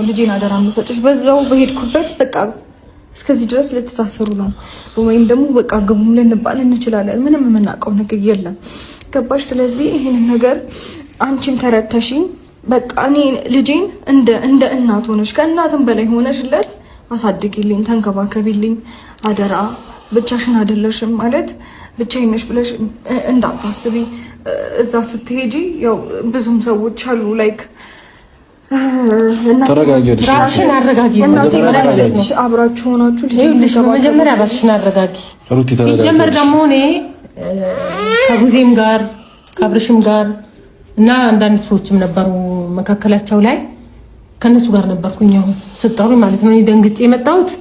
ነው ልጄን አደራ የምሰጥሽ። በዛው በሄድኩበት በቃ እስከዚህ ድረስ ልትታሰሩ ነው ወይም ደግሞ በቃ ግቡም ልንባል እንችላለን። ምንም የምናውቀው ነገር የለም። ገባሽ? ስለዚህ ይህንን ነገር አንቺም ተረተሽኝ በቃ እኔ ልጄን እንደ እናት ሆነሽ ከእናትም በላይ ሆነሽለት አሳድጊልኝ፣ ተንከባከቢልኝ አደራ። ብቻሽን አይደለሽም ማለት ብቻዬን ነሽ ብለሽ እንዳታስቢ። እዛ ስትሄጂ ያው ብዙም ሰዎች አሉ like ራስሽን አረጋጊ። አብራችሁ ሆናችሁ መጀመሪያ ራስሽን አረጋጊ። ሲጀመር ደግሞ እኔ ከጉዜም ጋር ከአብርሽም ጋር እና አንዳንድ ሰዎችም ነበሩ መካከላቸው ላይ ከእነሱ ጋር ነበርኩኝ። አሁን ስጠሩ ማለት ነው። እኔ ደንግጬ የመጣሁት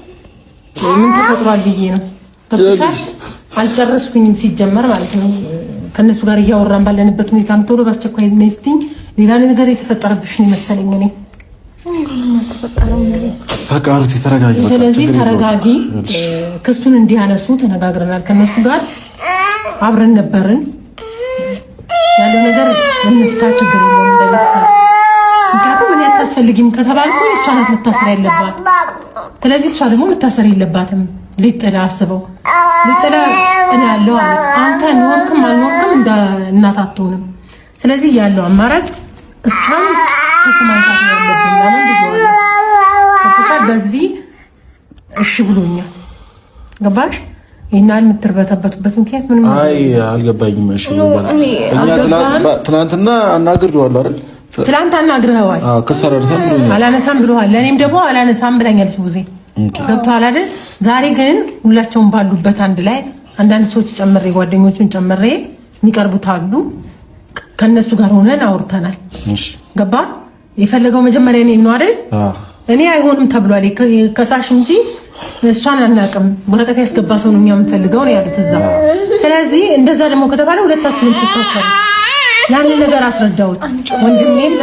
ምን ተፈጥሯል ብዬ ነው። አልጨረስኩኝም ሲጀመር ማለት ነው። ከእነሱ ጋር እያወራን ባለንበት ሁኔታ ነው ቶሎ በአስቸኳይ ነይ ስትይኝ ሌላ ነገር የተፈጠረብሽ ነው የመሰለኝ እኔ። ስለዚህ ተረጋጊ። ክሱን እንዲያነሱ ተነጋግረናል። ከእነሱ ጋር አብረን ነበርን። ያለው ነገር እንፍታ፣ ችግር የለውም እንደቤተሰብ። ምክንያቱም እኔ አታስፈልጊም ከተባልኩ እሷ ናት መታሰር ያለባት። ስለዚህ እሷ ደግሞ መታሰር የለባትም። ሊጥላ አስበው ሊጥላ እኔ ያለው አለ አንተ ኖርክም አልኖርክም እንደ እናት አትሆንም። ስለዚህ ያለው አማራጭ እሷን ክስ ማንሳት ነው ያለብን። ለምን ብየዋለሁ። በዚህ እሺ ብሎኛል። ገባሽ? ይህን ያህል የምትርበተበቱበት ምክንያት ምንም አይ አልገባኝም። እሺ እኛ ትናንትና አናግሬዋለሁ አይደል? ትናንት አናግረኸዋል። አዎ ክስ አላነሳም ብሎኛል። አላነሳም ብሎሃል። ለእኔም ደግሞ አላነሳም ብላኛለች። ቡዜ ገብቶሃል አይደል? ዛሬ ግን ሁላቸውም ባሉበት አንድ ላይ አንዳንድ ሰዎች ጨምሬ ጓደኞቹን ጨምሬ የሚቀርቡት አሉ። ከነሱ ጋር ሆነን አውርተናል። ገባ? የፈለገው መጀመሪያ እኔን ነው አይደል? እኔ አይሆንም ተብሏል። ከሳሽ እንጂ እሷን አናውቅም። ወረቀት ያስገባ ሰው ነው እኛ የምንፈልገው ነው ያሉት እዛ። ስለዚህ እንደዛ ደግሞ ከተባለ ሁለታችሁንም ትታሰሩ። ያንን ነገር አስረዳሁት ወንድሜን።